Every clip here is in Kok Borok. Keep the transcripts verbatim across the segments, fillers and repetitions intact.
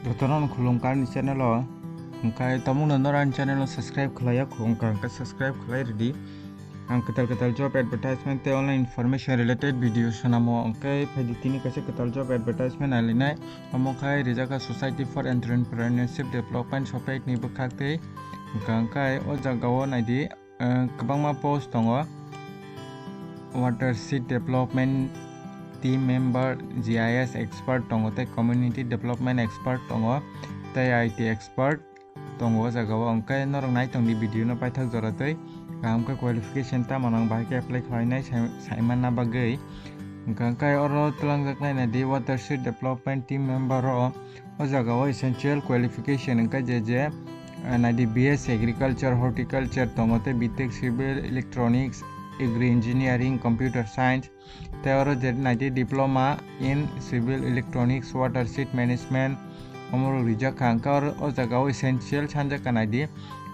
Jotono khulumkha ani channel o. Hwnkhe tomungno noro ani channel o subscribe khlaiya khulumkha, hwnkhe subscribe khlai rwdi. Ang kwtal kwtal job advertisement tei online information related video swnamo, hwnkhe phaidi tini kaisa kwtal job advertisement nailainai. Omo khai rijak kha Society for Entrepreneurship Development Society ni bwkhak tei hwnkha hwnkhe o jagao naidi, eh, kwbangma post tongo. Watershed Development Team Member, G I S Expert tongo tei Community Development Expert tongo tei I T Expert tongo o jagao. Hwnkhe norok nai tongdi video no paithak jora tei kaham khe qualification tamo nang bahai khe apply khlainai sai-, saimanna bagwi. Hwnkhe oro twlangjaknai naidi Watershed Development Team Member o, o jagao essential qualification hwnkhe je je, eh, naidi B S Agriculture, Horticulture tongo tei B Tech Civil Electronics, Agri Engineering, Computer Science, tei oro je naidi Diploma in Civil Electronics, Watershed Management, omorok rijak kha. Hwnkhe oro o jagao essential sanjak kha naidi,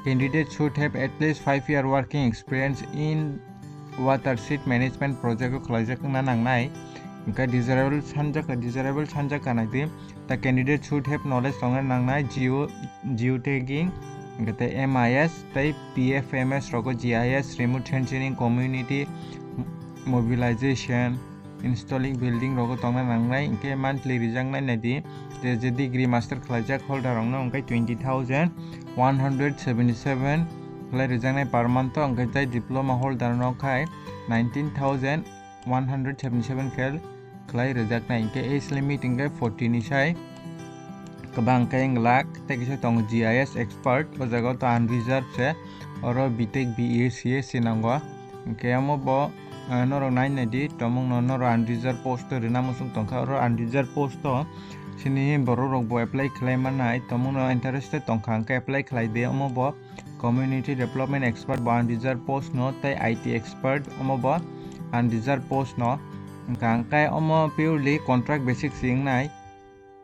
candidate should have at least five year working experience in watershed management project o khlaijak wngna nangnai. Hwnkhe desirable sanjak kha, desirable sanjak kha naidi, the candidate should have knowledge tongna nangnai geo, geotagging, hwnkhe tei M I S tei P F M S rogo G I S, remote sensing, community mobilization, installing building rogo tongna nangnai. Hwnkhe monthly rijaknai naidi, je je degree master khlaijak holder rokno hwnkhe twenty thousand one hundred seventy seven khlai rijaknai per month o, hwnkhe tei diploma holder no khai nineteen thousand one hundred seventy seven khe khlai rijaknai. Hwnkhe age limit hwnkhe forty ni sai kwbang khe wng glak. Tei kisa tongo G I S expert, o jaga o to unreserved se, oro B Tech, B E, C S C nango. Hwnkhe omo bo, eh, norok nai naidi, tomungno norok unreserved post o rwna muchung tongkha, oro unreserved post o chini borok rok bo apply khlai mannai, tomungno interested tongkha hwnkhe apply khlai di. Omo bo Community Development Expert bo unreserved post no tei I T Expert omo bo unreserved post no. Hwnkha hwnkhe omo purely contract basis se wngnai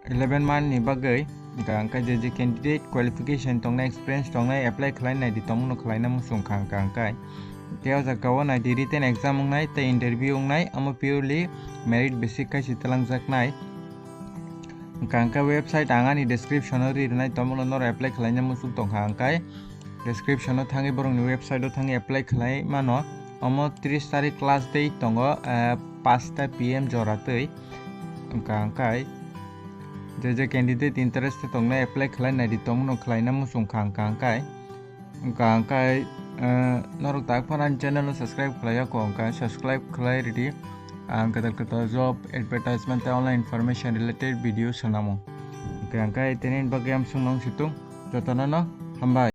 eleven month ni bagwi. Hwnkha hwnkhe je je candidate qualification tongnai, experience tongnai, apply khlai naidi, tomungno khlaina muchung kha hwnkha hwnkhe. Tei o jaga o naidi written exam wngnai tei interview wngnai, omo purely merit basis khai se twlangjaknai. Hwnkha hwnkhe website ang ani description o ri rwnai, tomungno norok apply khlaina muchung tongkha hwnkhe description o thangwi borokni website o thangwi apply khlai mano. Omo tris tarik last date tongo, eh, pasta P M jora twi. Hwnkha hwnkhe je je candidate interested tongnai apply khlai naidi, tomungno khlaina muchung kha hwnkha hwnkhe. Hwnkha hwnkhe, eh, norok tak phano ani channel no subscribe khlai ya kho, hwnkha subscribe khlai rwdi. Ang kwtal kwtal job advertisement tei online information related video swnamo. Hwnkha hwnkhe tini bagwi amsong nong situng, jotono no hambai.